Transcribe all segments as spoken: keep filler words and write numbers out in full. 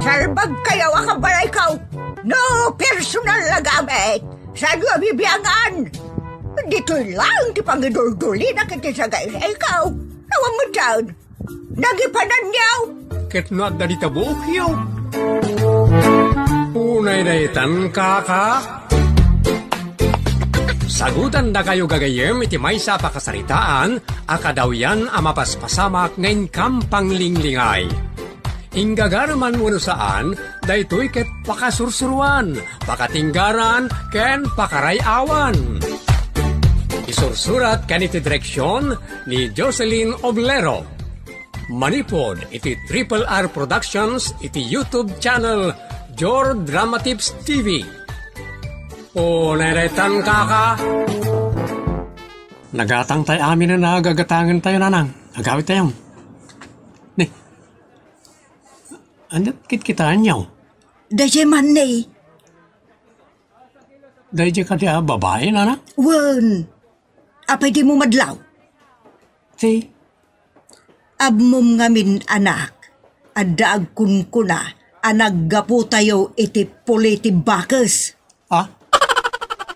Sarbag kayo a kabalayko. No personal a gamit, saanyo a bibiangan. Ditoy lang ti pangiduldulina iti sagayrayko. Awan met daan. Nagipananyo. Ket no adda dita buokyo. Unay daytan, kaka. Sagutandakayo gagayyem iti maysa a pakasaritaan a kadawyan a mapaspasamak nga inkam panglinglingay. Inggagaram man wenno saan, daytoy ket pakasursuroan, pakatinggaran, ken pakaray-awan. Isursurat ken iti direksion ni Jocelyn Oblero. Manipud iti Triple R Productions iti YouTube channel Jor Drama Tips T V. O, neretan, kaka. Nagatang tay amin a nagagatangentayo, nanang. Agawid tayo. Ni, aniat kitkitaenyo? Daydiay man ni. Daydiay kadi a babai, nanang? Wen. Apay dimo madlaw? Ti? Ammom ngamin, anak, adda agkunkuna a naggapu tayo iti puli ti bakes. Ha?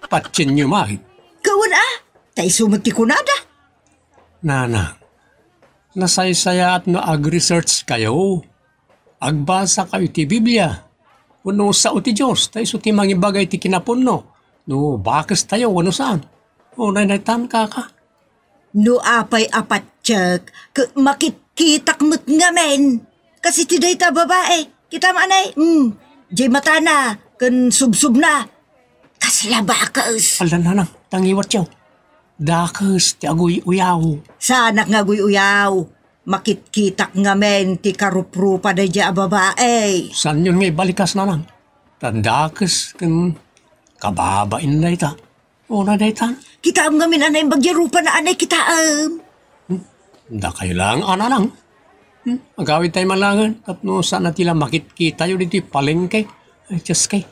Patienyo met? Kawan a, ta isu met ti kunada. Nanang, nasaysayaat no ag-research kayo. Agbasa kayo iti Biblia, wenno sao ti Dios, ta isu ti mangibaga iti kinapunno, no bakes tayo wenno saan. O, naynaytan, kaka. No apay a patiek, ket makitkitak met ngamin. Kas iti dayta a babai, kita maanay, hmm, diay matana, ken subsobna. Kasla bakes. Ala, nanang, ta ngiwatyo. Dakes ti aguy-uyaw. Saanak nga aguy-uyaw. Makitkitak ngamin ti karuprupa daydiay a babai. Saanyon nga ibalikas, nanang? Ta dakes ken kababain dayta. Una daytan. Kitaem ngamin a naimbag diay rupana a naikitaem. Hmm? Dakayo laeng a, nanang. Hmm? Agawid tayo man laengen tapno saan a ti la makitkitayo ditoy palengke. Ay, Diyos kay.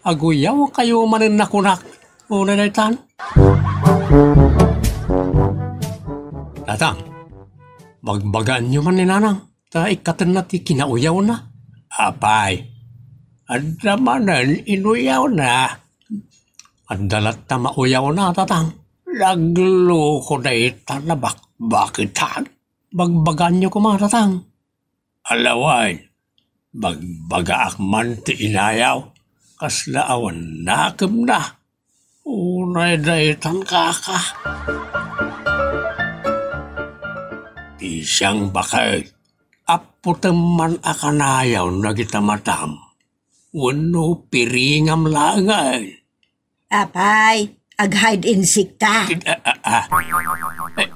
Aguyaw kayo manen a kunak. Una daytan. Tatang, bagbagaanyo man ni nanang, ta ikkatenna ti kinauyawna. Apay, adda manen inuyawna. Adda latta mauyawna, tatang. Nagloko dayta nabakbaketan. Bagbagaanyo koma, tatang. Alawen, bagbagaak man ti inayaw, kasla awan nakemna. Unay daytan, kaka. Ti siang baket, apputem man a kanayaw dagita matam, wenno piringam laengen. Apay, ag-hide and seek ta. Ah, ah, ah. Eh,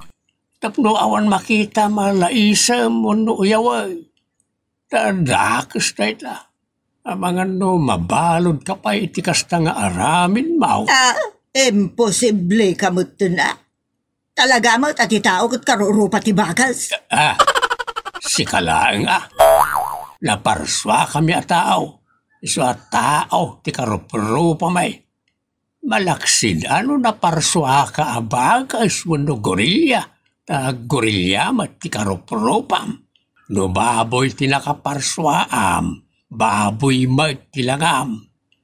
tapno awan makita malaisem wenno uyawen. Ta dakes dayta. Amangan no mabalud ka pay iti kasta nga aramidmo. Ah, imposible ka metten a. Talaga met a ti tao ket karurupa ti bakes. Ah, sika laeng a. Naparsuakami a tao. Isu a tao ti karuprupami. Malaksid a no naparsuaka a bakes wenno gorilla, ta gorilla met ti karuprupam. No baboy ti nakaparsuaam, baboy met ti langam.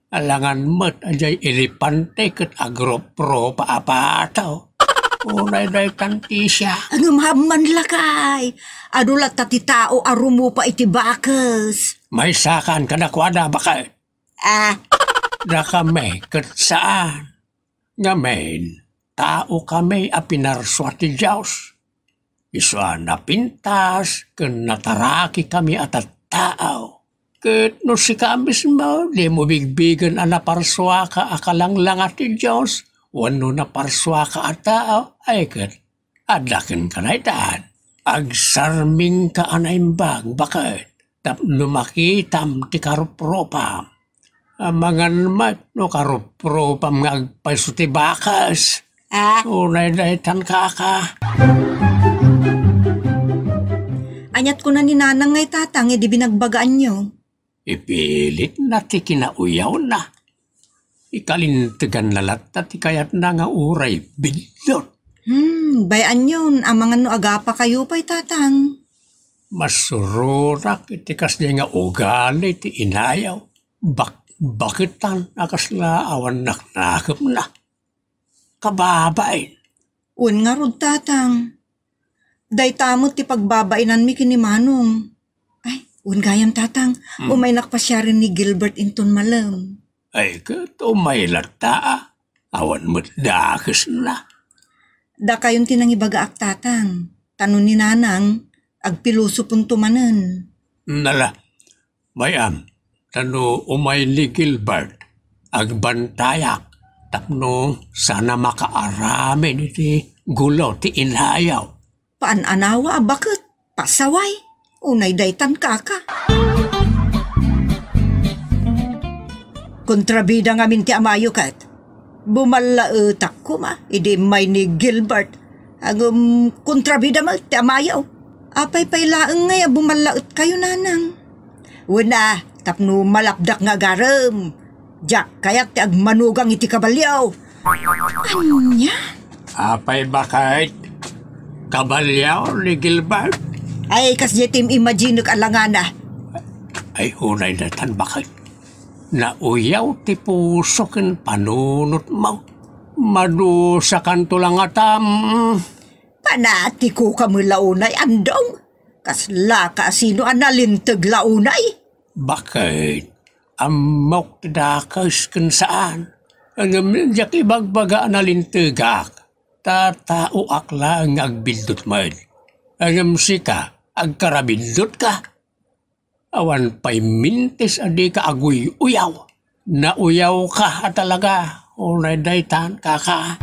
Alangan met a diay elepante ket agruprupa a pato. Unay daytan ti siak. Ngem amman lakay, adu latta ti tao a rumupa iti bakes. Maysakan kadakuada, baket. Ah. Dakami ket saan. Ngamin, taokami a pinarsua ti Dios. Isu a napintas ken natarakikami a tattao. Ket no sika mismo, dimo bigbigen a naparsuaka a kalanglanga ti Dios, wenno naparsuaka a tao, ay ket adda kenka daytan. Agsarmingka a naimbag, baket, tapno makitam ti karuprupam. Amangan met no karuprupam nga agpayso ti bakes. Ah? Unay daytan, kaka. Aniat kuna ni Nanang nga itatang idi binagbagaanyo? Ipilitna ti kinauyawna. Ikalinteganna latta ti kayatna nga uray bidlot. Hmm, bay-anyon, amangan no agapakayo pay, tatang. Masuronak iti kasdiay nga ugali ti inayaw. Bakbaketan a kasla awan naknakepna. Kababain. Wen ngarud, Tatang. Dayta met ti pagbabainanmi ken ni Manong. Ay, wen gayam, Tatang. Hmm. Umaynak pasiaren ni Gilbert inton malem. Ay, ket umay latta, a. Awan met dakesna. Dakayon ti nangibagaak, Tatang. Ta no ni Nanang, agpilosoponto manen. Nala, Mayam, ta no umay ni Gilbert, agbantayak tapno sana makaaramin iti gulo ti inayaw. Paan-anawa a baket, pasaway, unay daytan, kaka. Kontrabida ngamin ti amayo ket. Bumallaetak koma idi immay ni Gilbert. Ngem kontrabida met ti amayo. Apay pay laeng ngay a bumallaetkayo, Nanang? Wen a, tapno malapdak nga agarem. Diak kayat ti agmanugang iti kabalio. Ania? Apay baket? Kabalio ni Gilbert? Ay, kasdiay ti im-imaginek a langana. Ay, unay daytan baket. Nauyaw ti puso ken panunotmo. Madusakanto la ngata. Panatiko ka met la unay, Andong. Kasla ka sino a nalinteg la unay? Baket? Ammok ti dakes ken saan. Ngem diak ibagbaga a nalintegak. Ta taoak laeng nga agbiddut met. Ngem sika, agkarabiddutka. Awan pay mintis a dika aguy-uyaw. Nauyawka a talaga. Unay daytan, kaka.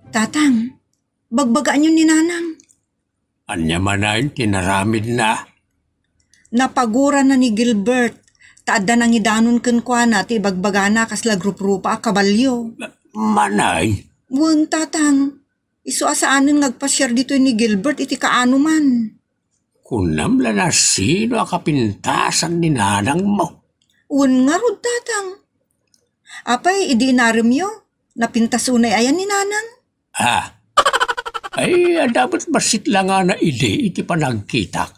Tatang, bagbagaanyo ni Nanang. Ania manen ti naramidna? Napagurana ni Gilbert, ta adda nangidanon kenkuana ti ibagbagana kasla gruprupa a kabalio. Manen? Wen, Tatang. Isu a saanen nga agpasiar ditoy ni Gilbert iti kaanoman. Kunam la no sino a kapintasan ni nanangmo. Wen ngarud, Tatang. Apay, idi inaremyo, napintas unay aya ni Nanang? Ah. Ay, adda met bassit la ngana idi iti panagkitak.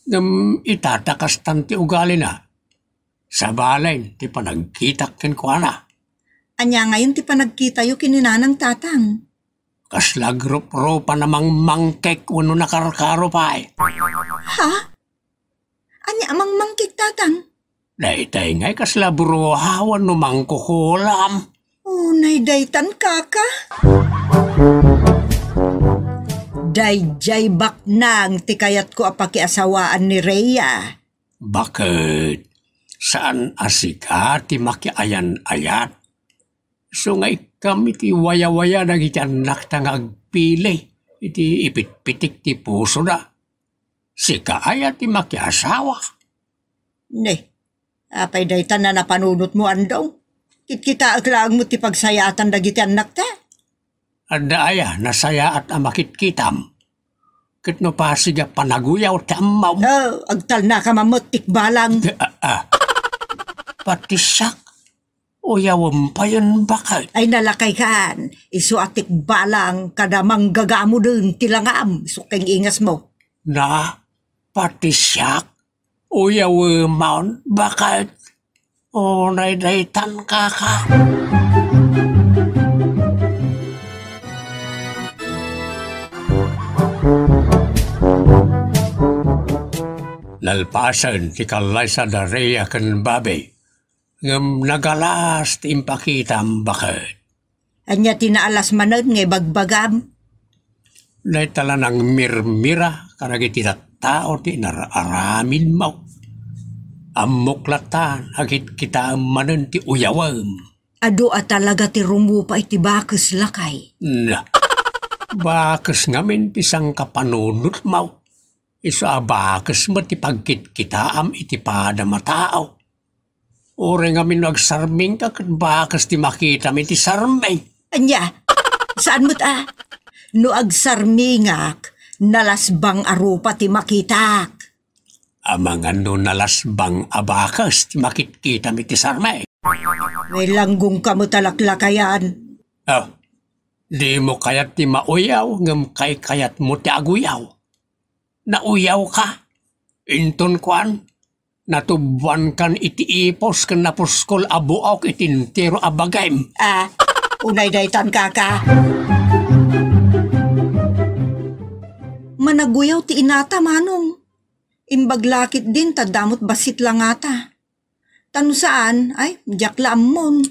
Ngem ita ta kastan ti ugalina. Sabalen ti panagkitak kenkuana. Ania ngayon ti panagkitayo ken ni Nanang, Tatang? Kasla gruprupa a mangmangkek wenno nakarkaro pay. Ha? Ania a mangmangkek, Tatang? Daytay ngay kasla bruha wenno mangkukulam. Unay daytan, kaka. Daydiay baknang ti kayatko a pakiasawaan ni Rhea. Baket, saan a sika ti makiayan-ayat? Isu nga ikkam iti wayawaya dagiti annakta nga agpili iti ipitpitik ti pusona. Sika aya ti makiasawa? Ne, apay daytan a napanunotmo, Andong? Kitkitaek laeng met ti pagsayaatan dagiti annakta. Adda aya nasayaat a makitkitam? Ket no pasig a panaguyaw ti ammom. Oh, agtalnaka man met tikbalang. Ah, ah. Pati siak, uyawem payen, baket. Ay, nalakaykan. Isu a tikbalang kada manggagamoden ti langam, isu ken ingasmo. Na, pati siak, uyawemon, baket. Unay daytan, kaka. Nalpasen ti kallaysa da Rhea ken Bobby, ngem nagalas ti impakitam, baket. Ania ti naalas manen nga ibagbagam? Dayta la nangmirmira kadagiti tattao ti inar-aramidmo. Ammok latta a kitkitaem manen ti uyawem. Adu a talaga ti rumupa iti bakes, lakay. Na, bakes ngamin ti sangkapanunotmo. Isu a bakes met ti pagkitkitaam iti padam a tao. Uray ngamin no agsarmingka ket bakes ti makitam iti sarming. Ania? Saan met a? No agsarmingak, nalasbang a rupa ti makitak. Amangan no nalasbang a bakes ti makitkitam iti sarming. Wen, langgongka met a laklakayan. Oh, Dimo kayat ti mauyaw, ngem kaykayatmo ti aguyaw. Nauyawka. Inton kuan, natubuankan iti ipos ken napuskol a buok iti entero a bagim. Ah, unay daytan, kaka. Managuyaw ti inata, manong. Imbag la ketdin ta adda met bassit langata. Ta no saan, ay, diak la ammon.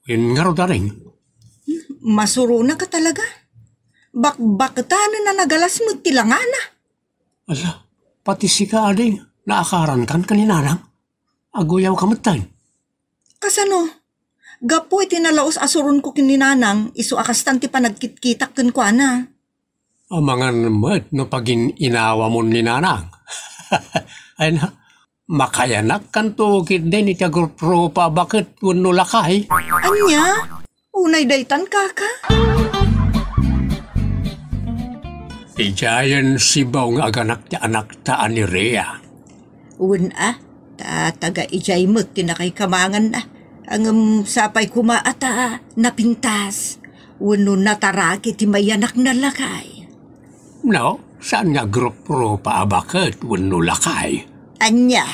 Wen ngarud, ading? Masuronaka talaga. Bakbaketanen a nagalas met ti langana. Ala, pati sika, ading, naakarankan ken ni nanang? Aguyawka metten? Kasano? Gapu iti nalaus a suronko ken ni nanang, isu a kastan ti panagkitkitak kenkuana. Amangan met no pagin-inawamon ni nanang. Ay na, makayanakkanto ketdin iti agruprupa a baket wenno lakay. Ania? Unay daytan, kaka? Idiayen Cebu nga aganak ti anakta a ni Rhea. Wen a, ta taga idiay met ti nakaikamanganna. Ngem sapay koma a ta napintas wenno nataraki ti mayanakna lakay. No, saan nga gruprupa a baket wenno lakay? Ania?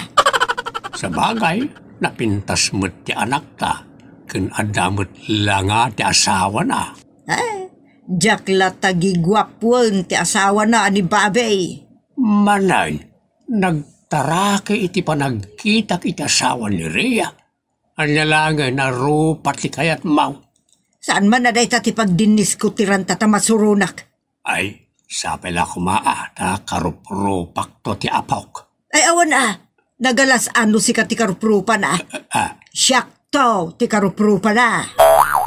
Sabagay, napintas met ti anakta, ken adda met langa ti asawana. Eh, diak la tagiguapoen ti asawana a ni Babay. Manen, nagtaraki iti panagkitak iti asawa ni Rhea. Ania laengen a rupa ti kayatmo? Saan man a dayta ti pagdinnisko ti ranta ta masuronak. Ay, sapay la koma a ta karuprupakto ti apok. Ay, awan a. Nagalas-an no sika ti karuprupana. Ah. Siakto ti karuprupana.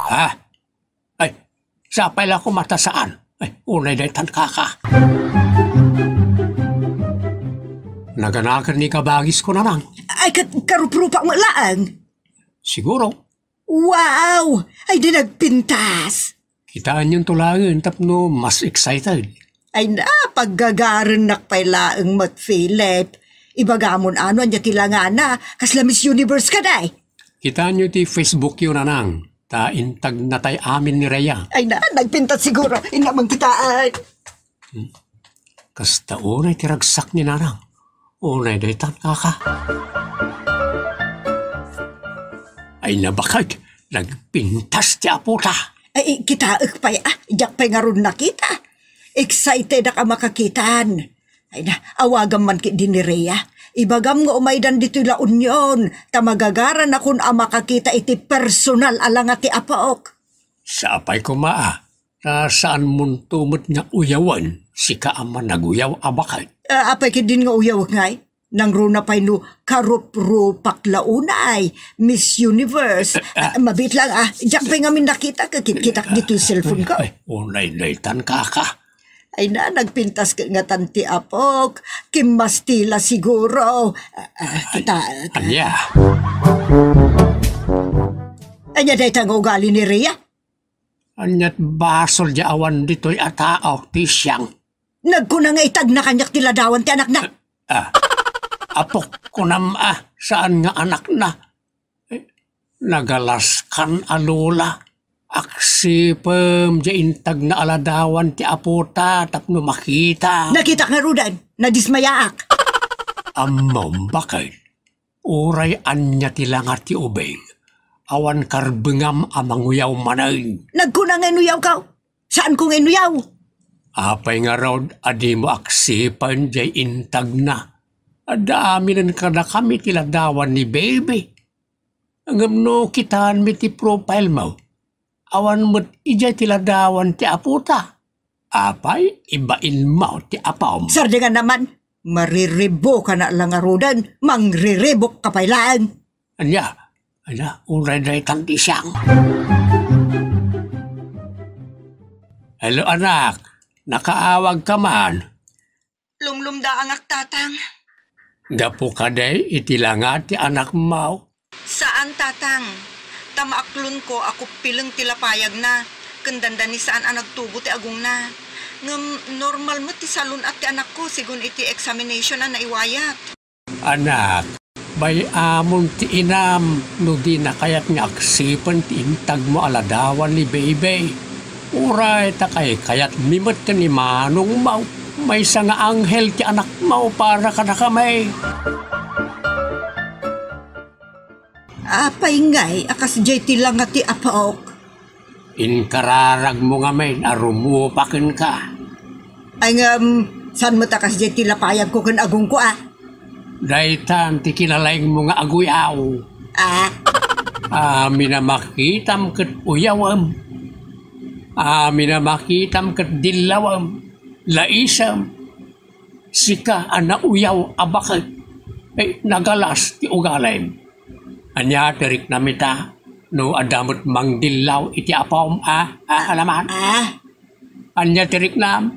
Ah. Ay, sapay la koma ta saan. Ay, unay daytan, kaka. Naganakan ni kabagisko, nanang. Ay, ka-, karuprupak met laeng. Siguro. Wow! Ay, di nagpintas. Kitaenyon to laeng tapno mas excited. Ay na, paggagarennak pay laeng met, Philip. Ibagamon a no ania ti langana, kasla Miss Universe kadi. Kitaenyo ti Facebook yo, nanang, ta intagna tay amin ni Rhea. Ay na, nagpintas siguro. Inna man kitaen. Hmm. Kasta unay ti ragsak ni nanang. Unay daytan, kaka. Ay na, baket, nagpintas ti apota. Ay, kitaek pay a, diak pay ngarud nakita. Excitedak a makakitaan. Ay na, awagam man ketdi ni Rhea. Ibagam nga umaydan ditoy La Union, ta magagaranakon a makakita iti personal a langa ti apok. Sapay koma a, ta saanmonto met nga uyawen, sika a managuyaw a baket. Ah, apay ketdin nga uyawek ngay? Nangruna pay no karuprupak la unay, Miss Universe. Ah, ah. Ah, mabiit lang, ah. Diak pay ngamin nakita, kakitkitak ditoy cellphone ko. Ay, unay daytan, kaka. Ay na, nagpintas ket ngatan ti apok. Kimmastila siguro. Ah, ah, kita, kita. Ania? Ania dayta nga ugali ni Rhea? Ania't basol di awan ditoy a tao ti siang? Nagkuna nga itagna kaniak ti ladawan ti anakna. Ah, apok kunam a, saan nga anakna? Eh, nagalaskan a lola. Aksipem di intagna a ladawan ti apota tapno makita. Nakitak ngaruden, nadismayaak. Ammom, baket. Uray ania ti langa ti ubing, awan karbengam a manguyaw manen. Nagkuna nga inuyawkaw. Saanko nga inuyaw. Apay ngarud a dimo aksipen diay intagna? Adda aminen kadakami ti ladawan ni Baby. Ngem no kitaenmi ti profile mo, awan met idiay ti ladawan ti apota. Apay, ibainmo ti apom. Sardenganna man, mariribukana la ngaruden, mangriribukka pay laeng. Ania, ania, uray daytan ti siang. Hello, anak. Nakaawagka man. Lumlumdaangak, Tatang. Gapu kadi iti langa ti anakmo? Saan, Tatang. Ta maaklonko a kuppileng ti lapayagna, ken dandani saan a nagtubo ti agongna. Ngem normal met ti salun-at ti anakko segun iti examination a naiwayat. Anak, bay-amon ti inam no dina kayat nga aksipen ti intagmo a ladawan ni Baby. Uray ta kaykayatmi met ken ni manongmo, maysa nga anghel ti anakmo para kadakami. Apay ngay a kasdiay ti langa ti apok? Inkararagmo ngamin a rumupa kenka. Ay ngem, saan met a kasdiay ti lapayagko ken agongko a? Daytan ti kinalaingmo nga aguyaw. Ah? Amin a makitam ket uyawem. Amin a makitam ket dillawem, laisem. Sika a nauyaw a baket, eh, nagalas ti ugalim. Ania ti riknam ita no adda met mangdillaw iti apom a, a, alaman? Ah? Ania ti riknam?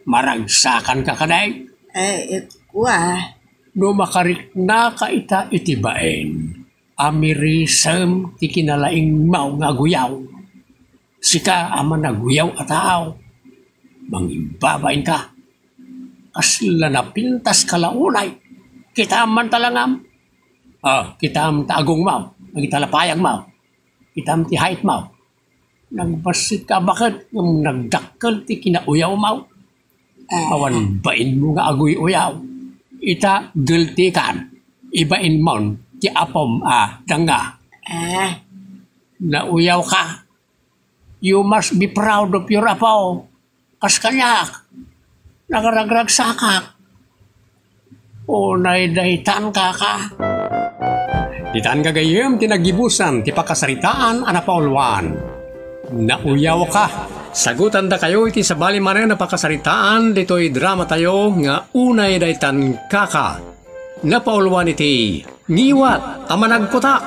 Maragsakanka kadi? Eh, eh, kua. No makariknaka ita iti bain, amirisem ti kinalaingmo nga aguyaw. Sika a managuyaw a tao, mangibbabainka. Kasla napintaska la unay. Kitaem man ta langam. Ah, kitaem ta agongmo, dagita lapayagmo. Kitaem ti haitmo. Nagbassit ka a baket ngem nagdakkel ti kinauyawmo. Ah. Awan bainmo nga aguy-uyaw. Ita, guilty kan. Ibainmon ti apom a danga. Ah. Nauyawka. You must be proud of your apo. Kas kaniak, nagaragragsakak. Unay daytan, kaka. Ditan gagayyem ti naggibusan ti pakasaritaan a napauluan. Nauyawka. Sagutandakayo iti sabali manen a pakasaritaan ditoy dramatayo nga Unay Daytan, Kaka. Napauluan iti ngiwat a managkutak.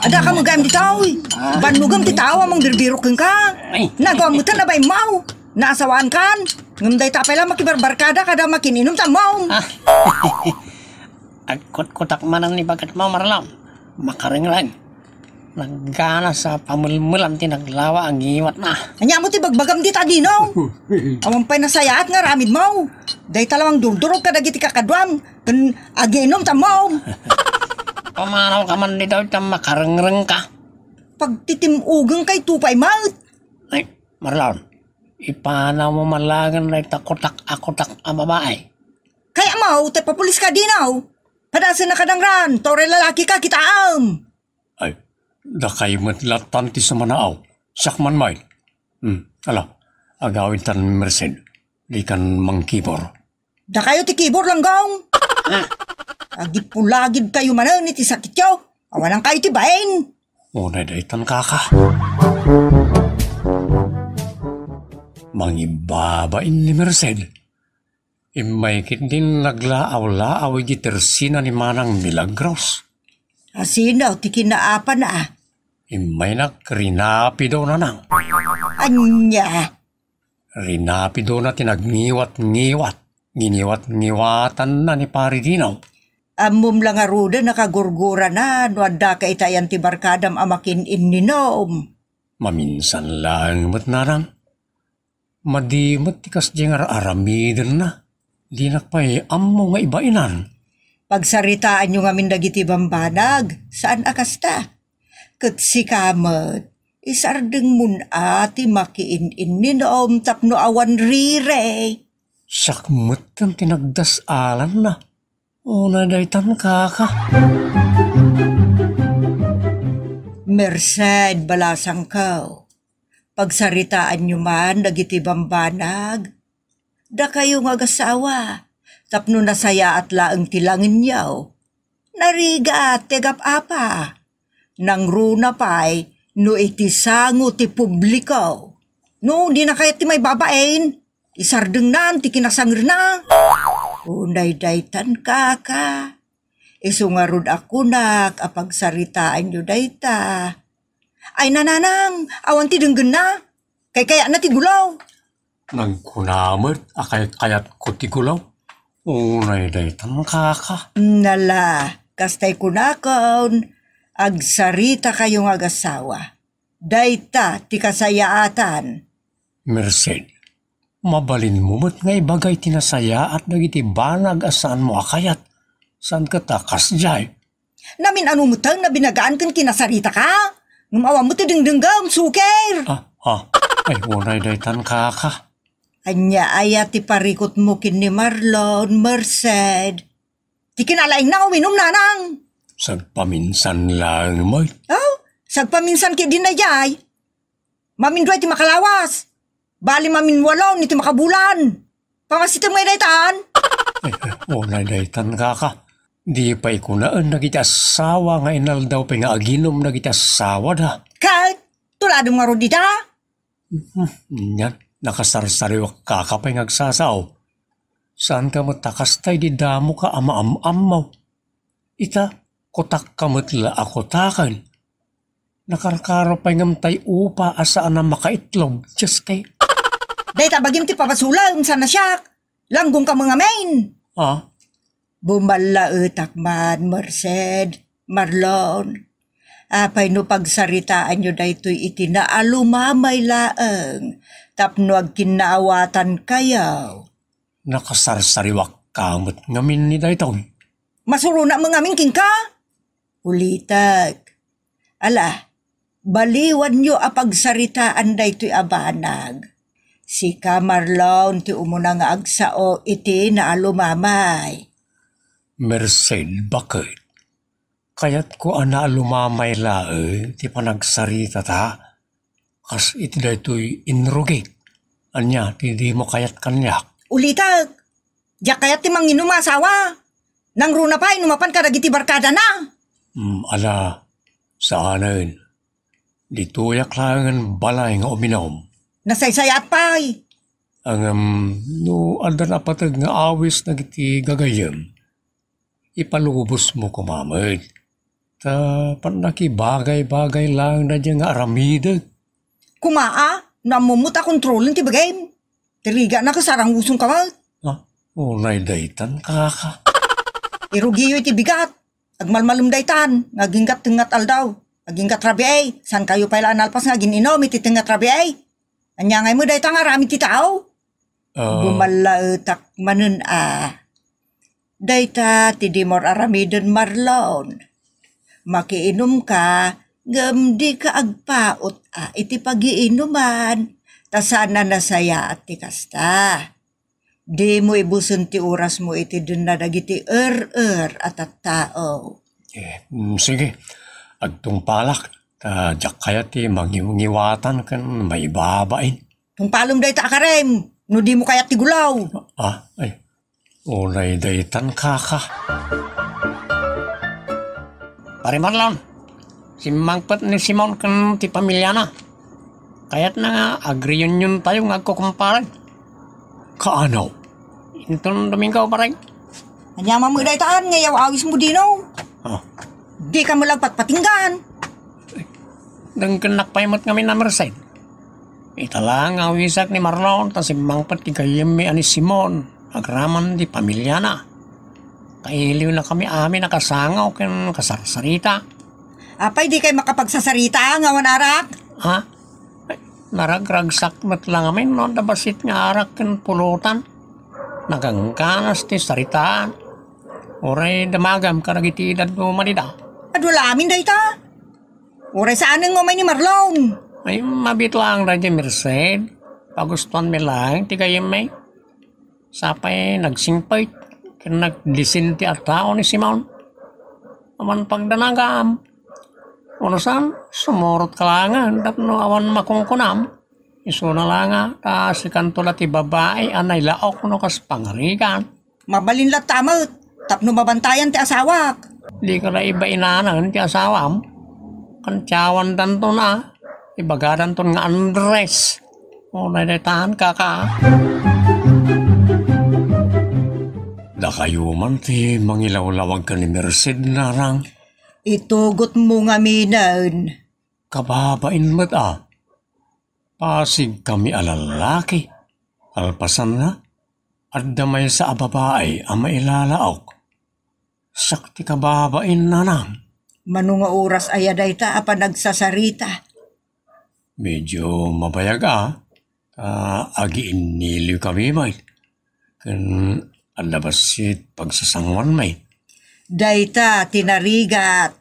Adda ka met gayam ditoy. Bannogem ti tao a mangbirbirok kenka. Ay. Nagaw met a bainmo. Naasawaankan. Ngem dayta pay la makibarbarkada kada makin-inom ta ammom. Ah. Agkutkutak manen ni baketmo, Marlon. Makarengreng. Nagganas a pamelmelan ti naglawa a ngiwatna. Ania met ti bagbagam dita, Dino? Awan pay nasayaat nga aramidmo. Dayta la mangdurdurog kadagiti kakaduam ken aginom ta ammom. Pumanaw ka man ditoy ta makarengreng ka. Pagtitim-ogenka iti pay met. Ay, Marlon, ipanawmo man laengen dayta kutak a kutak a babai. Kayatmo ta ipapuliska, Dino? Padasennaka dangran, ta uray lalakika, kitaem. Ay, dakay met lattan ti sumanaaw. Siak man met. Hmm, ala, agawidtan, Merced. Dikan mangkibor. Dakayo ti kibor, Langgong. Ah. Agipulagidkayo manen iti sakityo. Awanankayo ti bain. Unay daytan, kaka. Mangibabain ni Merced. Immay ketdin naglaaw-laaw iti tersina ni Manang Milagros. Asino ti kinaapana? Immaynak, rinapidona nang. Ania? Rinapidona ti nagngiwat-ngiwat. Giniwat-ngiwatanna ni Pari Dino. Ammom la ngaruden a kagurgurana no adda ka itayan ti barkadam a makin-inninom. Maminsan laeng met, Nanang. Madi met ti kasdiay nga ar-aramidenna. Dinak pay ammo nga ibainan. Pagsaritaanyo ngamin dagiti bambanag, saan a kasta? Ket sika met, isardengmon a ti makiin-inninom tapno awan rirey. Siak metten ti nagdas-alanna. Unay daytan, kaka. Merced, balasangko. Pagsaritaanyo man dagiti bambanag. Dakayo nga agasawa, tapno nasayaat laeng ti langenyo. Narigat ti agap-apa. Nangruna pay no iti sango ti publiko. No, dina kayat ti maibabain. Isardengnan ti kinasangerna. Unay daytan, kaka. Isu ngarud a kunak a pagsaritaanyo dayta. Ay, nanang, awan ti denggenna. Kaykayatna ti gulaw. Nagkuna met a kaykayatko ti gulaw. Unay daytan, kaka. Nala, kastay kunakon, agsaritakayo nga agasawa. Dayta ti kasayaatan. Merced, mabalinmo met nga ibagay ti nasayaat dagiti banag a saanmo a kayat. Saan ket a kasdiay? Namin-ano metten a binagaan ken kinasaritaka? Ngem awan met ti dengdenggem, suker. Ah, ah. Ay, unay daytan, kaka. Ania aya ti parikutmo ken ni Marlon, Merced? Ti kinalaingna uminum, nanang. Sagpaminsan laeng met. Oh, sagpaminsan ket dinayay. Mamindua iti makalawas. Bali maminwalo iti makabulan. Pamasitem ngay daytan? Eh, eh, unay daytan, kaka. Di pay kunaen dagiti asawa nga inaldaw pay nga aginum dagiti asawada. Ket, tuladem ngarud dita? Hmm, ania, nakasarsariwak, kaka, pay nga agsasao. Saanka met a kasta idi damoka a maam-ammo. Ita, kutakka met la a kutaken. Nakarkaro pay ngem tay upa a saan a makaitlog, Diyos kay. Dayta bagim ti pabasolem, saan a siak. Langgonka met ngamin. Ah? Bumallaetak man, Merced, Marlon. Apay no pagsaritaanyo daytoy iti naalumamay laeng tapno agkinnaawatankayo? Nakasarsariwakka met ngamin ni daytoy. Masuronak met ngamin kenka? Ulitek. Ala, baliwanyo a pagsaritaan daytoy a banag. Sika, Marlon, ti umuna nga agsao iti naalumamay. Merced, baket. Kayatko a naalumamay laeng ti panagsaritata. Kas iti daytoy inrugik. Ania ti dimo kayat kaniak? Ulitek, diak kayat ti manginum a asawa. Nangruna pay no mapan kadagiti barkadana. Hmm, ala, saanen. Ditoyak laengen balay nga uminum. Nasaysayaat pay. Ngem, no adda napateg nga awis dagiti gagayyem, ipalubosmo koma met. Ta pannakibagay-bagay laeng daydiay nga aramidek. Koma a, no ammom met a kontrolen ti bagim. Ti rigatna ket sarangusonka met. Ah, unay daytan, kaka. Irugiyo iti bigat. Agmalmalem daytan, nga aginggat tengnga aldaw. Aginggat rabii, saankayo pay la a nalpas nga agin-inum iti tengnga rabii? Ania ngay met dayta nga aramid ti tao? Ah. Bumallaetak manen a. Dayta ti dimo aramiden, Marlon. Makiinumka, ngem dika agpaut a iti pagiinuman, ta saan a nasayaat ti kasta. Dimo ibusen ti orasmo iti denna dagiti er-er a tattao. Eh, mm, sige. Agtungpalak, ta diak kayat ti mangiwngiwatan ken maibabain. Tungpalem dayta a karem, no dimo kayat ti gulaw. Ah, ay. Unay daytan, kaka. Pare Marlon, simmangpet ni Simon ken ti pamiliana. Kayatna nga agreuniontayo nga agkukumpare. Kaano? Inton Domingo, pare. Ania man met daytan nga iyaw-awismo dino? Ah. Dika met la agpatpatinggan. Denggennak pay met ngamin a Merced. Ita la nga awisak ni Marlon ta simmangpet ti gayyemmi a ni Simon agraman ti pamiliana. Kailiwnakami amin a kasango ken kasarsarita. Apay dikay makapagsasarita nga awan arak? Ha? Ay, naragragsak met la ngamin no adda bassit nga arak ken pulutan. Nagangganas ti saritaan. Uray damagam kadagiti dadduma dita. Adu la amin dayta. Uray saanen nga umay ni Marlon. Ay, mabiit laeng daydiay Merced. Pagustuanmi laeng ti gayyemmi. Sapay nagsingpet ken nagdisente a tao ni Simon. Awan pagdanagam. Unusan, sumurotka laengen tapno awan makunkunam. Isuna la nga, ta sikanto la ti babai a nailaok no kas pangarigan. Mabalin latta met, tapno mabantayan ti asawak. Dika la ibainanen ti asawam. Kantiawandanton a, ibagadanton nga Andres. Unay daytan, kaka. Dakayo man ti mangilawlawag ken ni Merced, nanang. Itugotmo ngaminen. Kababain met a. Pasigkami a lallaki. Kalpasanna, adda maysa a babai a mailalaok. Siak ti kababain, nanang. Mano nga oras aya dayta a panagsasarita? Medyo mabayag a, ta agiinniliwkami met. Ken adda bassit pagsasangoanmi. Dayta ti narigat.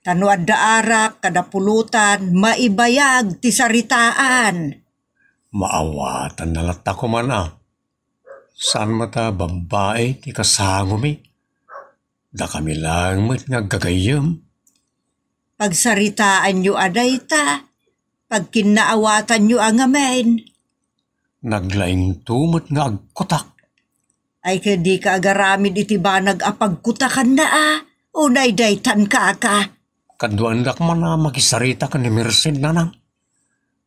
Ta no adda arak kada pulutan, maibayag ti saritaan. Maawatanna latta koman a. Saan met a babbai ti kasangomi? Dakami laeng met nga aggagayyem. Pagsaritaanyo a dayta, pagkinnaawatanyo a ngamin. Naglaingto met nga agkutak. Ay, ket dika agaramid iti banag a pagkutakanna a, unay daytan, kaka. Kaduaendak man a makisarita ken ni Merced, nanang.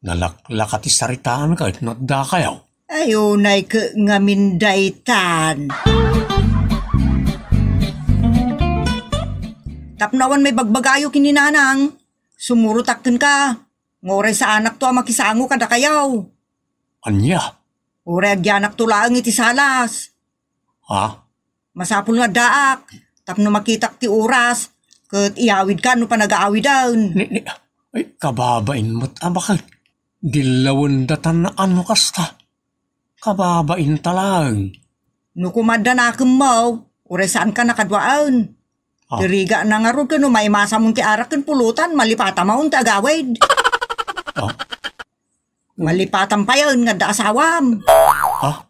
Nalaklaka ti saritaan ket no adda kayaw. Ay, unay ket ngamin daytan. Tapno awan maibagbagayo ken ni nanang, sumurotak kenka. Nga uray saanakto a makisango kadakayaw. Ania? Uray agyanakto laeng iti salas. Ha? Masapul nga addaak, tapno makitak ti oras, ket iyawidka no panagaawiden. Ni, ni, ay, kababain met a baket. Dillawen datan no kasta. Kababain ta laeng. No kumadda nakemmaw, uray saanka nakaduaen. Ah. Ti rigana ngarud ken no maimasamon ti arak ken pulutan, malipatamon ti agawid. Ah. Malipatam payen nga adda asawam. Ah?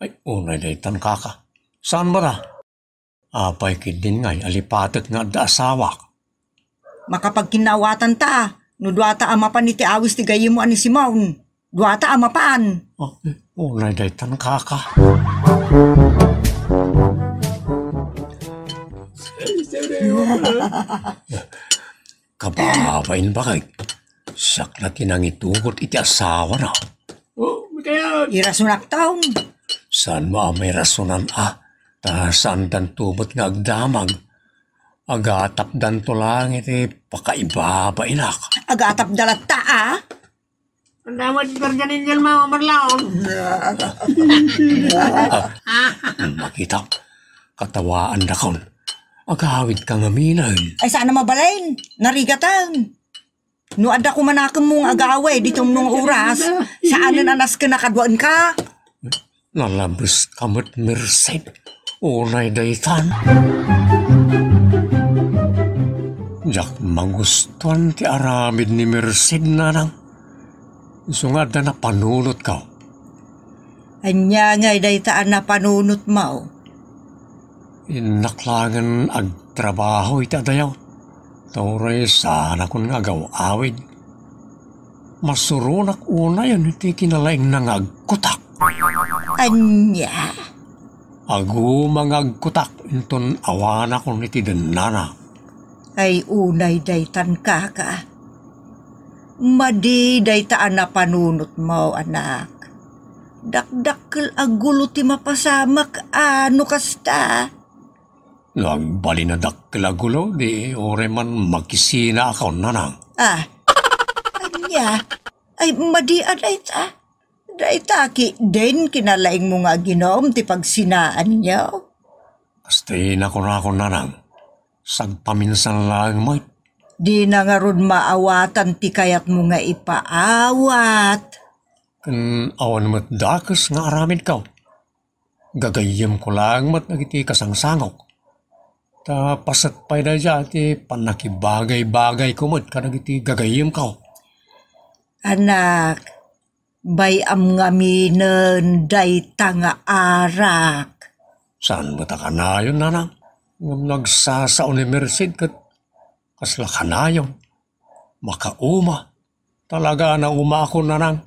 Ay, unay daytan, kaka. Saan ba ta? Apay ketdin ngay a lipatek nga adda asawak? Makapagkinnaawatan ta, no duata a mapan iti awis ti gayyemmo a ni Simon. Duata a mapan. Ah, eh, unay daytan, kaka. Kababain, baket. Siak la ti nangitugot iti asawana. Oh, kaya. Irasonak taon. Saan mo a mairasonan a? Ta saandanto met nga agdamag. Agatapdanto lang iti pakaibabainak. Agatapda latta a? Ang damo ti guardian angel mo, Marlon. Makita, katawaandakon. Agawid ka ngamin. Ay, saan a mabalin? Narigatan. No adda kumanakemmo nga agawid iti umno nga oras, saanen a nasken a kaduaenka. Nalabes ka met, Merced. Unay daytan. Diak magustuan ti aramid ni Merced, nanang. Isu nga adda napanunotko. Ania ngay dayta a napanunotmo? Innak laengen agtrabaho iti adayo. Ta uray saanakon nga agaw-awid. Masuronak unayen iti kinalaingna nga agkutak. Ania? Aguma nga agkutak inton awanakon iti dennana. Ay, unay daytan, kaka. Madi dayta a napanunotmo, anak. Dakdakkel a gulo ti mapasamak a no kasta. No agbalin a dakkel a gulo, di uray man makisinaakon, nanang. Ah, ania? Ay, madi a dayta. Dayta ketdin kinalaingmo nga aginom ti pagsinaanyo. Kasta ti nakunakon, nanang. Sagpaminsan laeng met. Dina ngarud maawatan ti kayatmo nga ipaawat. Ken awan met dakes nga aramidko. Gagayyemko laeng met dagiti kasangsangok. Ta paset pay daydiay ti pannakibagay-bagayko met kadagiti gagayyemko. Anak, bay-am ngaminen dayta nga arak. Saan met a kanayon, nanang? Ngem nagsasao ni Merced ket kasla kanayon. Makauma. Talaga a naumaakon, nanang.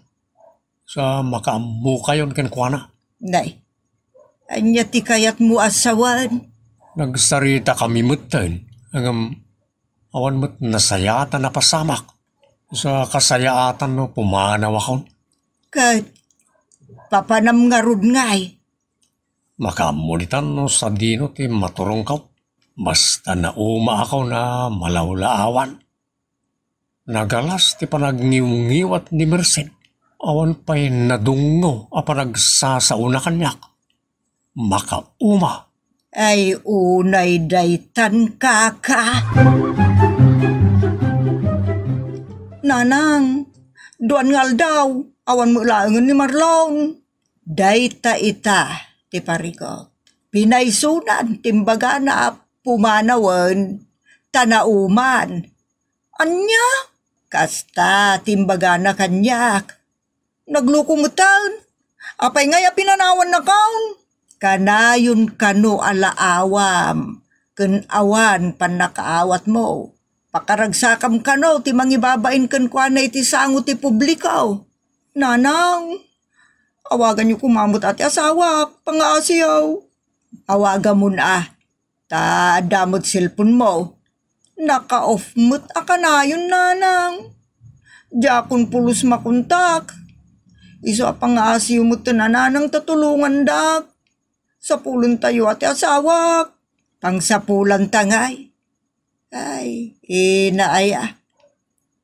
Sa makaammokayon kenkuana. Nay, ania ti kayatmo a sawen? Nagsaritakami metten, ngem awan met nasayaat a napasamak. Sa kasayaatan no pumanawakon. Ket papanam ngarud ngay? Makaammo ditan no sadino ti maturongko. Basta naumaakon a malawlaawan. Nagalas ti panagniwngiwat ni Merced. Awan pay nadungngo a panagsasaona kaniak. Makauma. Ay, unay daytan, kaka. Nanang, duan nga aldaw, awan met laengen ni Marlon. Dayta ita ti parigot. Pinaysonan ti imbagana a pumanawen ta nauman. Ania? Kasta ti imbagana kaniak. Nagluko metten. Apay ngay a pinanawannakon? Kanayon kano a laawam ken awan pannakaawatmo. Pakaragsakam kano ti mangibabain kenkuana iti sango ti publiko. Nanang, awaganyo koma met a ti asawak, pangaasiyo. Awagamon a, ta adda met cellphone-mo. Naka-off met a kanayon, nanang. Diakon pulos makontak. Isu a pangaasiyo metten a nanang ta tulongandak. Sapulentayo a ti asawak. Pangsapulanta ngay. Ay, ina aya.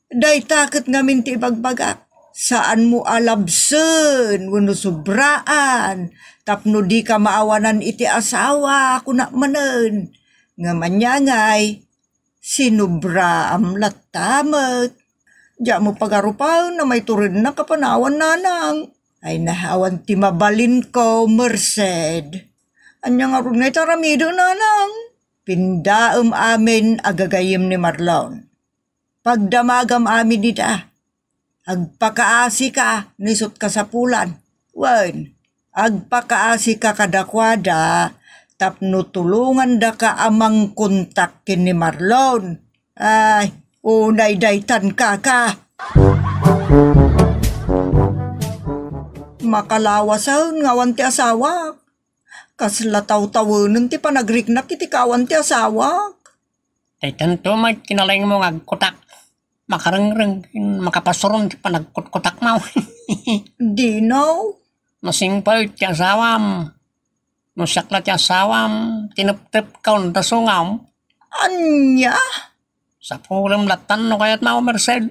Dayta ket ngamin ti ibagbagak. Saanmo a labsen wenno sobraan tapno dika maawanan iti asawa, kunak manen. Ngem ania ngay, sinobraam latta met. Diak met pagarupaen a maiturednak a panawan, nanang. Ay na, awan ti mabalinko, Merced. Ania ngarud ngay ti aramidek, nanang? Pindaem amin a gagayyem ni Marlon. Pagdamagam amin ida. Agpakaasika no isut' kasapulan. Wen, agpakaasika kadakuada tapno tulongandaka a mangkontak ken ni Marlon. Ay, unay daytan, kaka. Makalawasen nga awan ti asawak. Kasla tawtawenen ti panagriknak iti kaawan ti asawak. Daytanto met kinalaingmo nga agkutak. Makarengreng, makapasuron ti panagkutkutakmo. Dino? Masingpet ti asawam. No siak la ti asawam, tineptepkaw ta sungam. Ania? Sapulem lattan no kayatmo, Merced.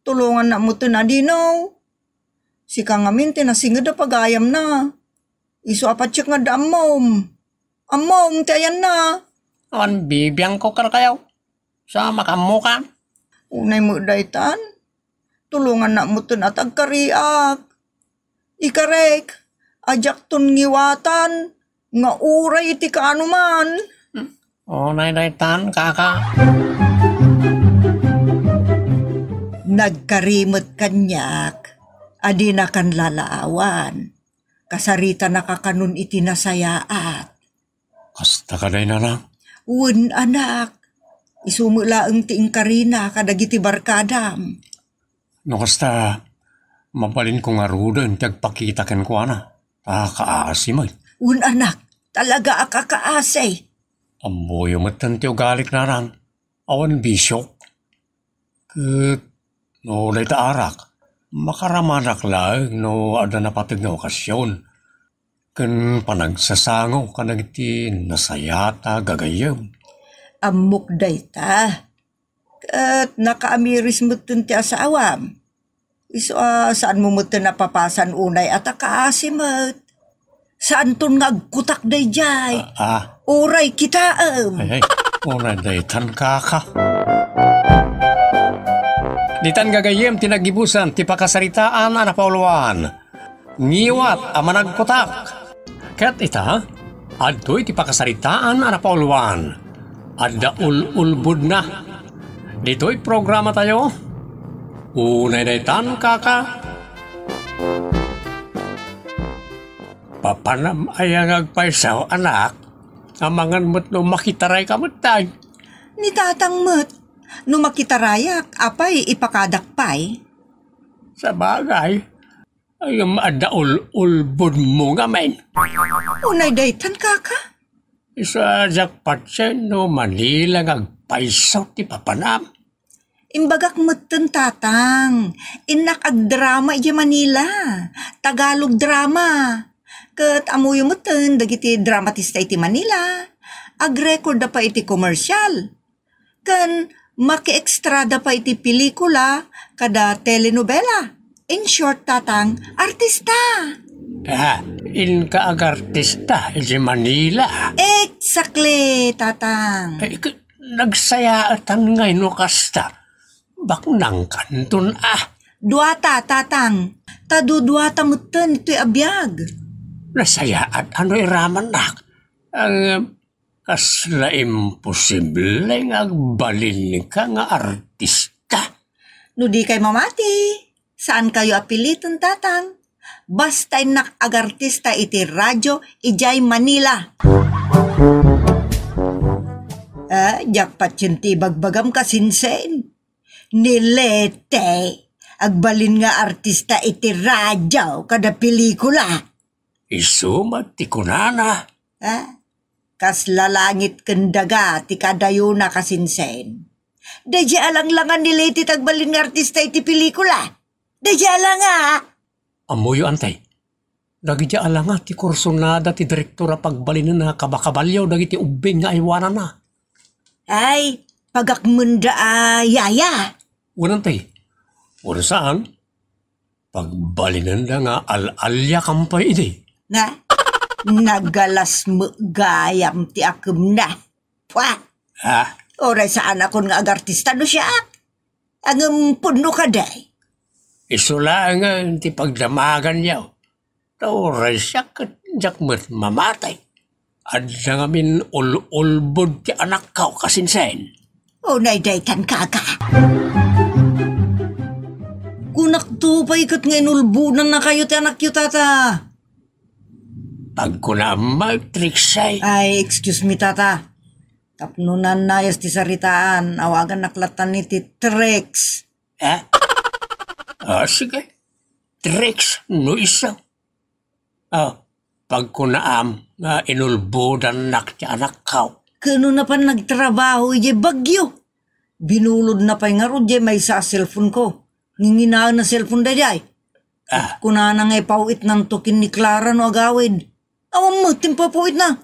Tulongannak metten a, Dino. Sika ngamin ti nasinged a pagayamna. Isu a patiek nga adda ammom. Ammom ti ayanna. Awan bibiangko kadakayo. Sa makaammokan. Unay met daytan. Tulongannak metten a ta agkariak. Ikarek, a diakton ngiwatan, nga uray iti kaanoman. Unay daytan, kaka. Nagkari met kaniak a dinakan lalaawan. Kasaritanaka kanon iti nasayaat. Kasta kadi, nanang? Wen, anak. Isu met laeng ti inkarina kadagiti barkadam. No kasta, mabalinko ngaruden ti agpakita kenkuana. Ta kaasi met. Wen, anak, talaga a kakaasi. Ammoyo metten ti ugalik, nanang. Awan bisiok. Ket no dayta arak, makaramanak laeng no adda napateg nga okasion ken panagsasango kadagiti nasayaat a gagayyem. Ammok dayta. Ket nakaamiris metten ti asawam. Isu a saanmo metten a papasan unay a ta kaasi met. Saanton nga agkutak daydiay. Ah, ah. Uray kitaem. Ay, ay. Uray daytan, kaka. Ditan gagayyem ti naggibusan ti pakasaritaan a napauluan. Ngiwat a managkutak. Ket ita, adtoy ti pakasaritaan a napauluan. Adda ul-ulbodna. Ditoy programa tayo. Unay daytan, kaka. Papanam aya nga agpayso, anak? Amangan met no makitarayka met tay. Ni tatang met, no makitarayak, apay ipakadak pay? Sabagay, ay, adda ul-ulbodmo ngamin. Unay daytan, kaka? Isu a diak patien no Manila nga agpayso ti papanam. Imbagak metten, tatang, innak agdrama idiay Manila. Tagalog drama. Ket ammoyo metten dagiti dramatista iti Manila. Agrekordda pay iti komersial. Ken makiekstrada pay iti pelikula kada telenovela. In short, tatang, artista. Ah, inka agartista iti Manila. Exactly, tatang. Eh, k-, nagsayaatan ngay no kasta. Baknangkanton, ah. Duata, tatang. Ta duduata metten itoy a biag. Nasayaat ano iramannak. Ang, Kasla imposible nga agbalinka nga artista. No dikay mamati, saankayo a piliten, Tatang. Basta innak agartista iti radio idiay Manila. Ah, diak patien ti ibagbagam, kasinsen. Ni Lete, agbalin nga artista iti radio kada pelikula. Isu met ti kunana. Ah, kasla langit ken daga ti kadayona, kasinsen. Daydiay a langlangan ni Leti ti agbalin nga artista iti pelikula. Daydiay a langa. Ammoyo, Antay. Dagiti a langa ti kursonada ti direktor a pagbalinen a kabakabalyo dagiti ubbing nga aywananna. Ay, pagakmenda a yaya. Wen, Antay. Wen saan? Pagbalinenda nga al-aliakam pay idi. Na, nagalas met gayam ti akemna. Pua! Ha? Uray saanakon nga agartista no siak. Ngem pudno kadi. Isu laengen ti pagdamaganyo. Ta uray siak ket diak met mamati. Adda ngamin ul-ulbod ti anakko, kasinsen. Unay daytan, kaka. Kunakto pay ket nga inulbodannakayo ti anakyo, Tata. Pagkunaam met, Trixie. Ay, excuse me, Tata. Tapno nannayas ti saritaan, awagannak latta ni ti Trix. Eh? Ah, sige. Trix, no isu. Ah, pagkunaam nga inulbodannak ti anakko. Ken no napan nagtrabaho idiay Baguio. Binulodna pay ngarud diay maysa a cellphone ko. Nginginaen a cellphone daydiay. Ah. Kunana nga ipaw-itnanto ken ni Clara no agawid. Awan met ti impapaw-itna.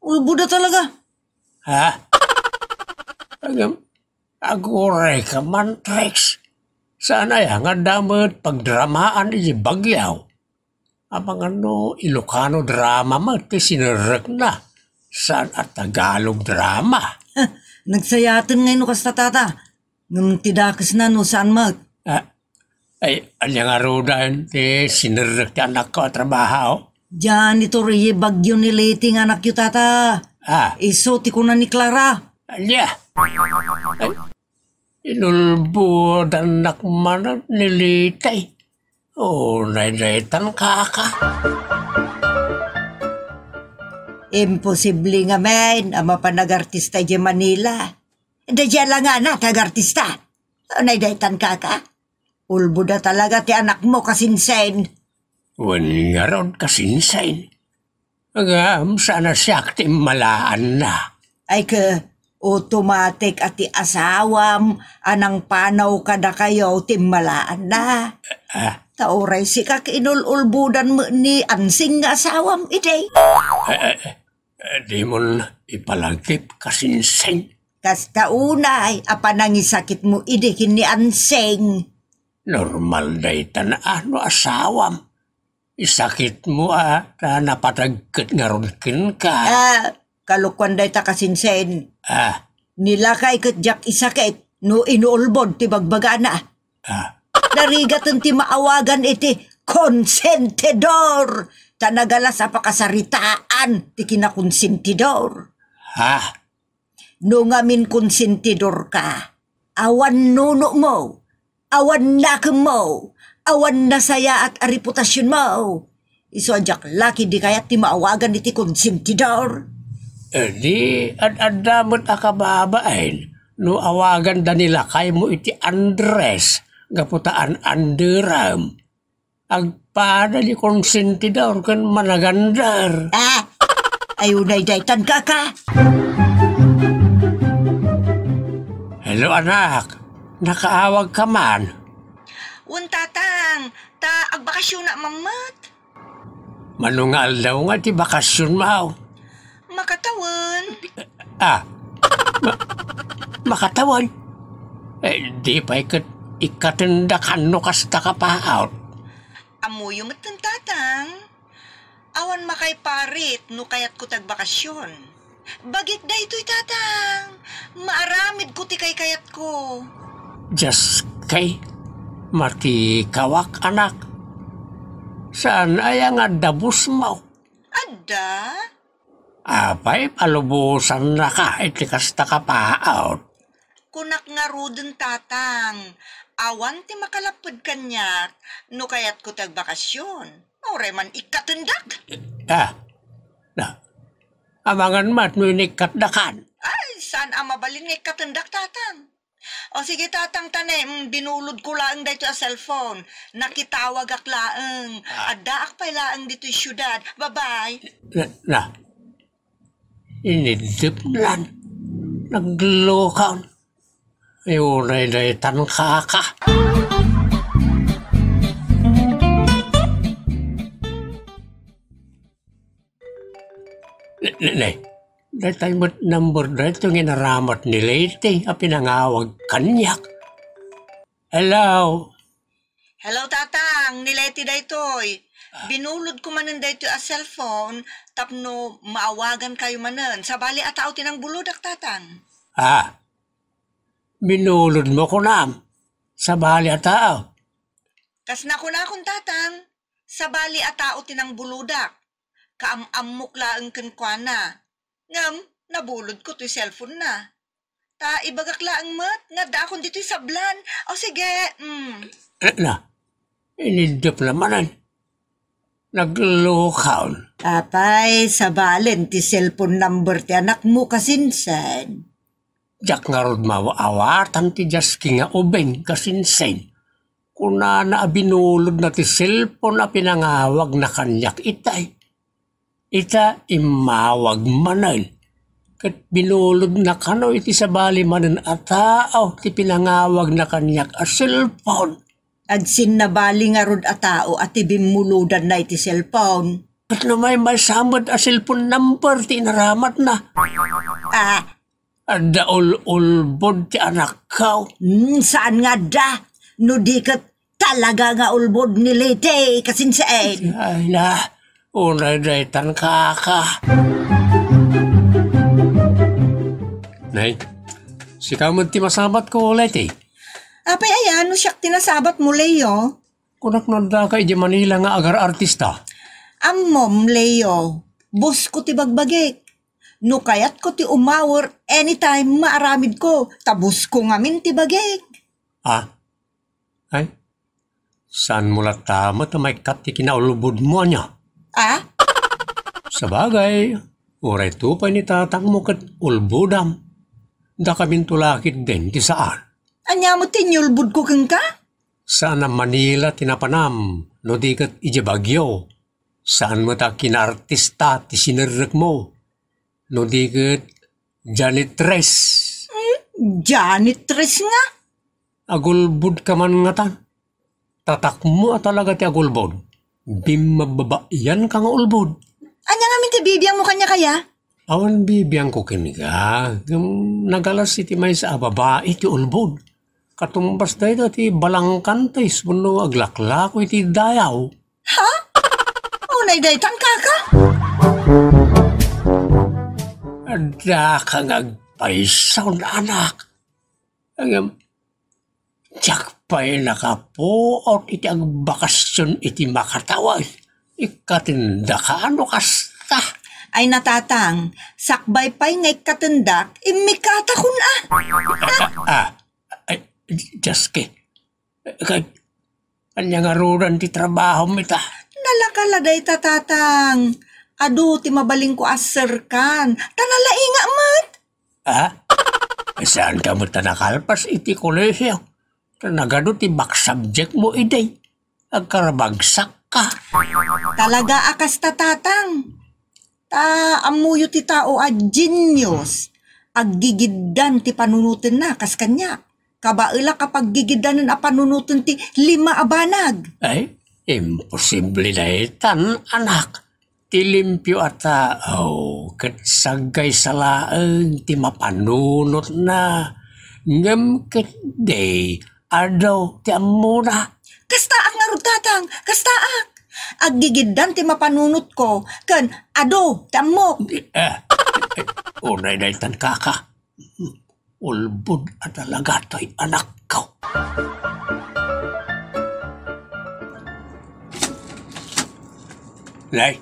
Ulboda talaga. Ha? Agam, agurayka man, Trix. Saan aya nga adda met pagdramaan iti Baguio? Amangan no Ilocano drama met ti sinerrekna, saan a Tagalog drama. Nagsayaten ngay no kasta, Tata. Ngem ti dakesna no saan met. Ah, ay, ania ngaruden ti sinerrek ti anakko a trabaho? Janitor idiay Baguio ni Leti nga anakyo, Tata. Ah. Isu ti kuna ni Clara. Ania? Ay, inulbodannak manen ni Leti. Unay daytan, kaka. Imposible ngamin a mapan agartista idiay Manila. Daydiay a langana ti agartista. Unay daytan, kaka. Ulboda talaga ti anakmo, kasinsen. Wen ngarud, kasinsen. Ngem saan a siak ti immalaanna. Ay ke, automatic a ti asawam a nangpanaw kadakayo ti immalaanna. Ah. Ta uray sika ket inul-ulbodan met ni Ansing nga asawam idi. Eh, eh, eh, dimon ipalagip, kasinsen. Kasta unay a panangisakitmo idi ken ni Ansing. Normal daytan a no asawam. Isakitmo a ta napateg ket ngarud kenka. Ah, kalokuan dayta, kasinsen. Ah. Ni lakay ket diak isakit no inuulbod ti bagbagana. Ah. Narigaten ti maawagan iti konsentidor. Ta nagalas a pakasaritaan ti kinakonsentidor. Ha? No ngamin konsentidorka, awan nunomo, awan nakemmo, awan nasayaat a reputasionmo. Isu a diak la ketdi kayat ti maawagan iti konsentidor. Eh, di, ad-adda met a kababain no awaganda ni lakaymo iti Andres gapu ta an-anderem. Agpada di konsentidor ken managander. Ah, ay unay daytan, kaka. Hello, anak. Nakaawagka man? Wen, Tatang, ta agbakasiona man met. Mano nga aldaw nga ti bakasionmo? Makatawen. Ah, ma-, makatawen? Eh, di pay ket ikkatendak no kasta kapaot. Ammoyo metten, Tatang. Awan makaiparit no kayatko ti agbakasion. Bagik daytoy, Tatang. Maaramidko ti kaykayatko. Dios kay, matikawak, anak. Saan aya nga adda busmo? Adda? Apay, palubosannaka iti kasta kapaot? Kunak ngaruden, Tatang, awan ti makalapped kaniak no kayatko ti agbakasyon. Uray man ikkatendak. Ah, na, amangan met no inikkatdakan. Ay, saan a mabalin nga ikkatendak, Tatang. O sige, Tatang, ta ne, mm, binulodko laeng daytoy a cellphone. Nakitawagak laeng. Ah. Addaak pay laeng ditoy siudad. Bye-bye. Na, na, iniddepnan. Naglukaw. Ay, unay daytan, kaka. Ne, ne, ne. Daytay met number daytoy nga inaramat ni Leyte a pinangawag kaniak. Hello? Hello, Tatang. Ni Leyte daytoy. Ah. Binulodko manen daytoy a cellphone tapno maawagankayo manen. Sabali a tao ti nangbulodak, Tatang. Ah. Binulodmo, kunam? Sabali a tao? Kas nakunakon, Tatang. Sabali a tao ti nangbulodak. Kaam-ammok laeng kenkuana. Ngem, nabulodko toy cellphone-na. Ta ibagak laeng met nga addaakon ditoy sablan. O sige, mm. Eh, na, iniddepna manen. Naglukaw. Apay, sabalen ti cellphone number ti anakmo, kasinsen. Diak ngarud maaw-awatan ti Jaski nga ubing, kasinsen. Kunana a binulodna ti cellphone a pinangawagna kaniak itay. Ita, immawag manen. Ket binulodna kano iti sabali manen a tao ti pinangawagna kaniak a cellphone. Agsinnabali ngarud a tao a ti bimmulodanna iti cellphone. Ket no maymaysa met a cellphone number ti inaramatna. Ah, Adda ul-ulbod ti anakko. Hmm, saan nga adda? No di ket talaga nga ulbod ni Leyte, kasinsen. Ay na, unay daytan, kaka. Nay, sika met ti masabatko, Leyte. Apay aya, no siak ti nasabatmo, Leo? Kunak no addaka idiay Manila nga agar-artista. Ammom, Leo, boss-ko ti bagbagik. No kayatko ti umawer anytime, maaramidko, ta boss-ko ngamin ti bagik. Ah? Ay, saanmo latta met a maikkat ti kinaulbodmo, ania? Ah? Sabagay, uray to pay ni tatangmo ket ulbodam. Dakaminto la ketdin ti saan. Ania met ti inyulbodko kenka? Saan a Manila ti napanam, no di ket idiay Baguio. Saan met a kinaartista ti sinerrekmo, no di ket janitress. Hmm, janitress nga? Agulbodka man ngatan. Tatakmo a talaga ti agulbod. Bimmababaianka nga ulbod. Ania ngamin ti bibiangmo kaniak aya? Awan bibiangko kenka, ngem nagalas iti maysa a babai ti ulbod. Katumbas dayta ti balangkantes wenno aglaklako iti dayaw. Ha? Unay daytan, kaka? Addaka nga agpayso, anak. Ngem, diak pay nakapuot iti agbakasyon iti makatawen. Ikkatendaka no kasta. Ay, natatang, sakbay pay nga ikkatendak, immikatakon a. Ah, ay, Jaski. Ket, ania ngaruden ti trabahom ita? Nalaka la dayta, tatang. Adu ti mabalinko a serkan. Ta nalaingak met. Ah? Saanka met a nakalpas iti kolehiyo? Ta nagadu ti back subject mo idi. Agkarabagsakka. Talaga a kasta, tatang. Ta ammoyo ti tao a genius. Aggigiddan ti panunotenna kas kaniak. Kabaelak a paggigiddanen a panunoten ti lima a banag. Ay, imposible daytan, anak. Ti limpio a tao ket saggaysa laeng ti mapanunotna. Ngem ketdi, adu ti ammona. Kastaak ngarud, tatang, kastaak. Aggigiddan ti mapanunotko, ken adu ti ammok. Eh, eh, unay daytan, kaka. Ulbod a talaga toy anakko. Nay,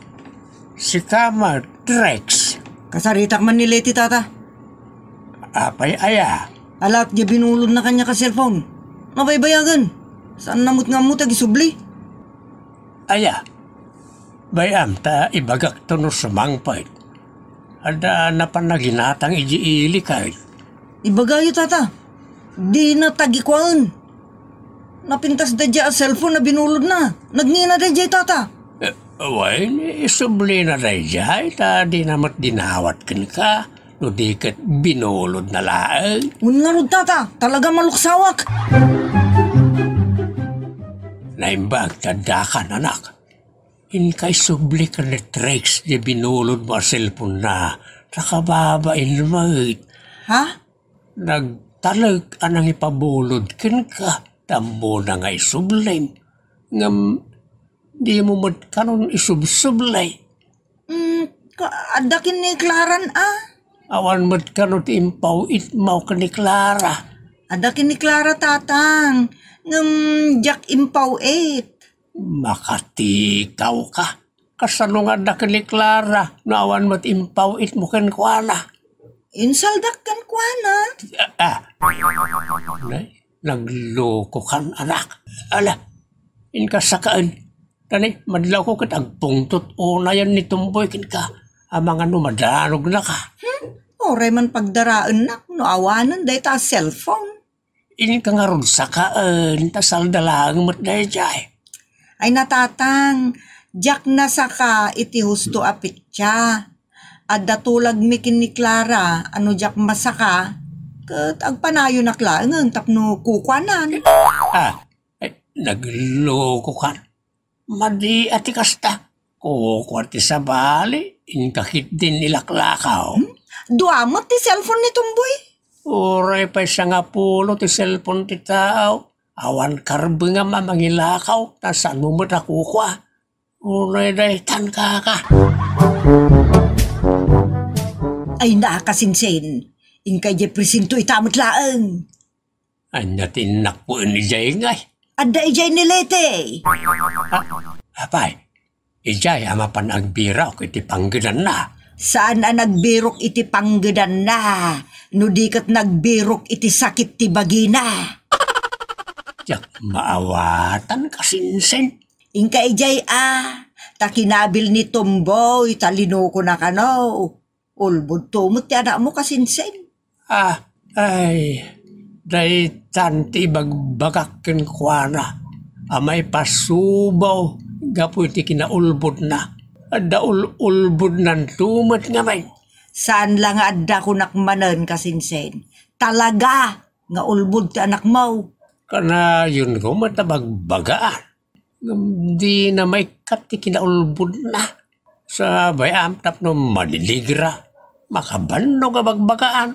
sika met, Rex. Kasaritak man ni Leti, tata. Apay aya? Alaak diay binulodna kaniak a cellphone. Nabaybayagan. Saanna met nga ammo ti agisubli. Aya? Bay-am ta ibagakto no sumangpet. Adda napan naginatang idiay ili ket. Ibagayo, tata. Dina tagikuaen. Napintas daydiay a cellphone a binulodna. Nagngina daydiay, tata. Eh, wen, isublina daydiay ta dina met dinawat kenka, no di ket binulodna laeng. Wen ngarud, tata, talaga maluksawak. Naimbag ta addakan, anak. Inka isubli ken ni Trix diay binulodmo a cellphone-na, ta kababain met. Ha? Nagtalek a nangipabulod kenka, ta ammona nga isublim. Ngem dimo met kanon isubsubli. Mm, ka-, adda ken ni Claran a? Awan met kano ti impaw-itmo ken ni Clara. Adda ken ni Clara, tatang. Ngem diak impaw-it. Makatikaw ka. Kasano nga adda ken ni Clara no awan met impaw-itmo kenkuana? Insaldak kenkuana. Ah, ah. Nay, naglokokan, anak. Ala, inka sakaen. Tani, madlawko ket agpungtot unayen ni Tomboy kenka. Amangan no madanognaka. Hmm? Uray man pagdaraennak no awanen dayta a cellphone. Inka ngarud sakaen, ta salda laeng met daydiay. Ay, natatang, diak nasaka iti husto a petsa. Adda tulagmi ken ni Clara a no diak masaka, ket agpanayonak laengen tapno kukuanan. Ah, ay, naglokokan. Madi a ti kasta. Kukua ti sabali, inka ketdin ilaklakaw. Hmm? Dua met ti cellphone ni Tomboy. Uray pay sangapulo ti cellphone ti tao. Awan karbengam a mangilakaw, ta saanmo met a kukua. Uray daytan, kaka. Ay, nakasinsin. Inka idiay presinto ita met laeng. Ania ti innak wen idiay ngay? Adda idiay ni Leti. Ah, apay, idiay a mapan agbirok iti panggedanna. Saan a nagbirok iti panggedanna, no di ket nagbirok iti sakit ti bagina. Diak maawatan, kasinsin. Inka idiay a, ta kinabil ni Tomboy, ta linokona kano. Ulbodto met ti anakmo, kasinsin. Ah, ay, daytan ti ibagbagak kenkuana a maipasubaw gapu iti kinaulbodna. Adda ul-, ulbodnanto met ngamin. Saan la nga adda kunak manen, kasinsin. Talaga nga ulbod ti anakmo. Kanayonko met a bagbagaan. Ngem dina maikkat ti kinaulbodna. Sa bay-am tapno maliligra, makabannog a bagbagaan,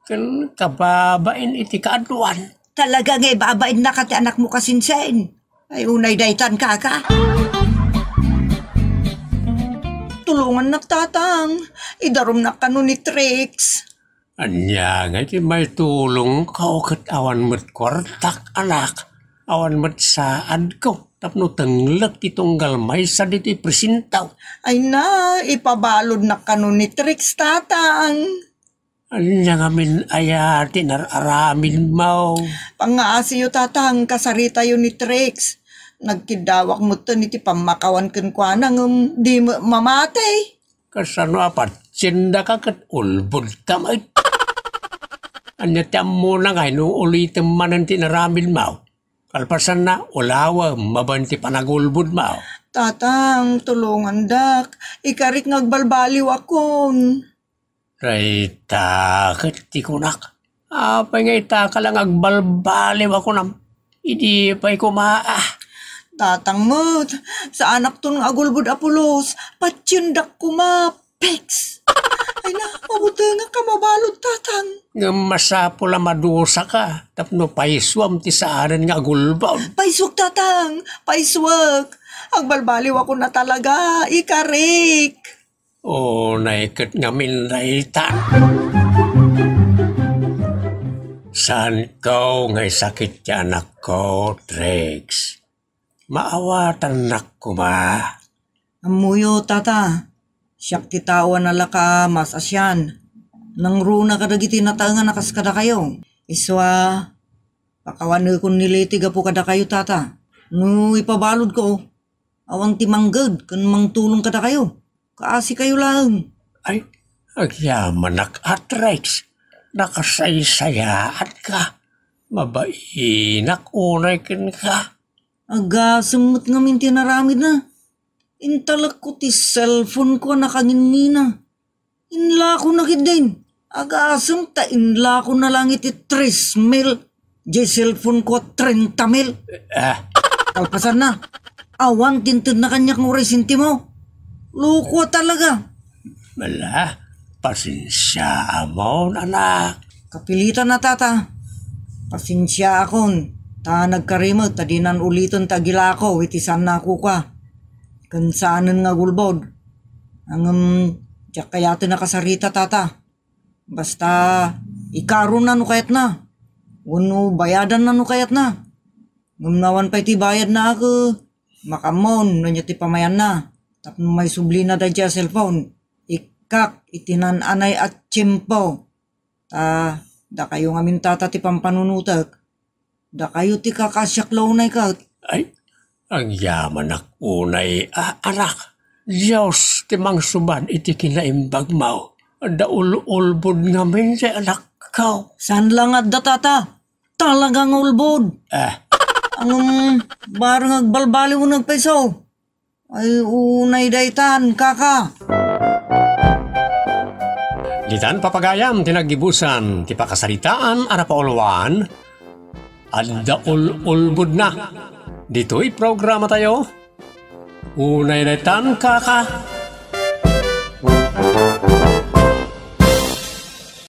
ken kababain iti kaaduan. Talaga nga ibabain naka ti anakmo, kasinsin. Ay, unay daytan, kaka. Tulongannak, tatang. Idarumnak kano ni Trix. Ania ngay ti maitulongko ket awan met kuartak, anak? Awan met saadko tapno tenglek ti tunggal maysa ditoy presinto. Ay na, ipabaludnak kano ni Trix, tatang. Ania ngamin aya ti nar-aramidmo? Pangngaasiyo, tatang, kasaritayo ni Trix. Nagkiddawak metten iti pammakawan kenkuana ngem di met mamati. Kasano a patiendaka ket ulbodka met? Ania ti ammona ngay no ulitem manen ti inaramidmo? Kalpasanna, ulawem mabain ti panagulbodmo. Tatang, tulongandak. Ikarik nga agbalbaliwakon. Dayta ket ti kunak. Apay nga itaka la nga agbalbaliwakonam? Idi pay koma, ah. Tatang met, saanakton nga agulbod a pulos, patiendak koma, Pex. Ay na, mabutengak a mabalud, tatang. Ngem masapul a madusaka tapno paisuam ti saanen nga agulbod. Paisuek, tatang, paisuek. Agbalbaliwakon a talaga, ikarik. Unay ket ngamin dayta. Saanko nga isakit ti anakko, Trix. Maawatannak koma. Ammoyo, tata. Siak ti tao a nalaka mas a sian. Nangruna kadagiti nataengan a kas kadakayo. Isua, pakawanekon ni Leti gapu kadakayo, tata. No ipabaludko, awan ti mangged ken mangtulong kadakayo. Kaasikayo laeng. Ay, agyamanak, Atrix. Nakasaysayaat ka. Mabainak unay kenka. Agasem met ngamin ti naramidna. Intalekko ti cellphone ko a nakangingina. Inlakona ketdin. Agasem ta inlakona lang iti tres mil. Diay cellphone ko a trenta mil. Ah, Kalpasanna, awan ti intedna kaniak nga uray sentimo. Loko a talaga. Ala, pasensiaam, anak. Kapilitan a, tata. Pasensiaakon, ta nagkarimet ta dinan uliten ti agilako iti saanna a kukua. Ken saanen nga agulbod. Ngem, diak kayaten a kasarita, tata. Basta, ikarona no kayatna. Wenno bayadanna no kayatna. Ngem no awan pay ti bayadna, ket, makaammoon no ania ti pamayanna. Tapno maisublina daydiay a cellphone. Ikkak iti naan-anay a tiempo. Ta, dakayo ngamin, tata, ti pampanunotek. Dakayo ti kakasiak la unay ket. Ay, agyamanak unay a anak. Dios ti mangsubad iti kinaimbagmo. Adda ul-ulbod ngamin ti anakko. Saan la nga adda, tata? Talaga nga ulbod. Ah. Ngem, bareng agbalbaliw nga agpayso. Ay, unay daytan, kaka. Ditan, papagayam, ti naggibusan ti pakasaritaan a napauluan, adda ul-ulbodna. Ditoy programatayo, unay daytan, kaka.